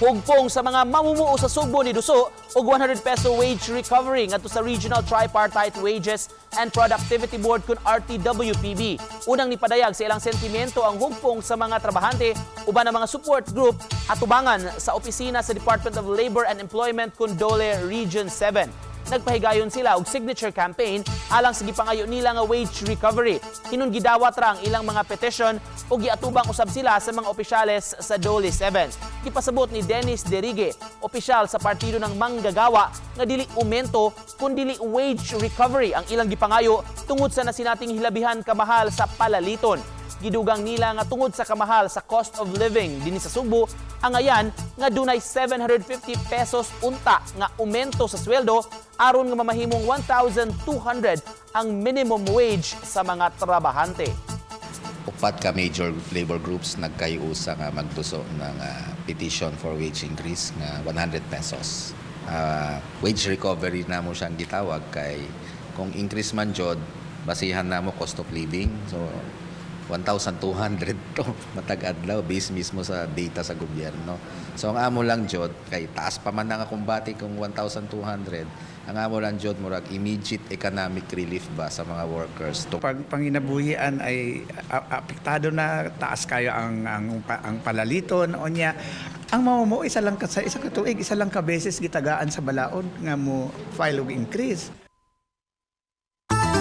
Hugpong sa mga mamumuo sa Sugbo niduso og 100 peso wage recovery ngadto sa Regional Tripartite Wages and Productivity Board kun RTWPB. Unang nipadayag sa ilang sentimiento ang hugpong sa mga trabahante uban ang mga support group atubangan sa opisina sa Department of Labor and Employment kun DOLE Region 7. Nagpahigayon sila og signature campaign alang sa gipangayo nila nga wage recovery. Hinon gidawat ra ang ilang mga petition ug giatubang usab sila sa mga opisyales sa DOLE 7. Gipasabot ni Dennis Derige, opisyal sa partido ng Manggagawa, nga dili aumento kun dili wage recovery ang ilang gipangayo tungod sa nasinating hilabihan kamahal sa palaliton. Gidugang nila nga tungod sa kamahal sa cost of living dinhi sa Sugbo, angayan nga dunay 750 pesos unta nga aumento sa sweldo aron nga mamahimong 1,200 ang minimum wage sa mga trabahante. Upat ka major labor groups nagkayusa nga magduso ng petition for wage increase nga 100 pesos. Wage recovery na mo siyang gitawag kay kung increase man jud, basihan namo cost of living. So 1,200 to matag adlaw based mismo sa data sa gobyerno. So ang amo lang jud, kay taas pa man na nga kumbati kung 1,200, ang amo lang jud murag immediate economic relief ba sa mga workers to Pag panginabuhian ay apektado na, taas kayo ang palaliton o niya ang mamumuo isa lang ka, sa isa ka tuig, isa lang ka beses gitagaan sa balaod nga mo file og increase.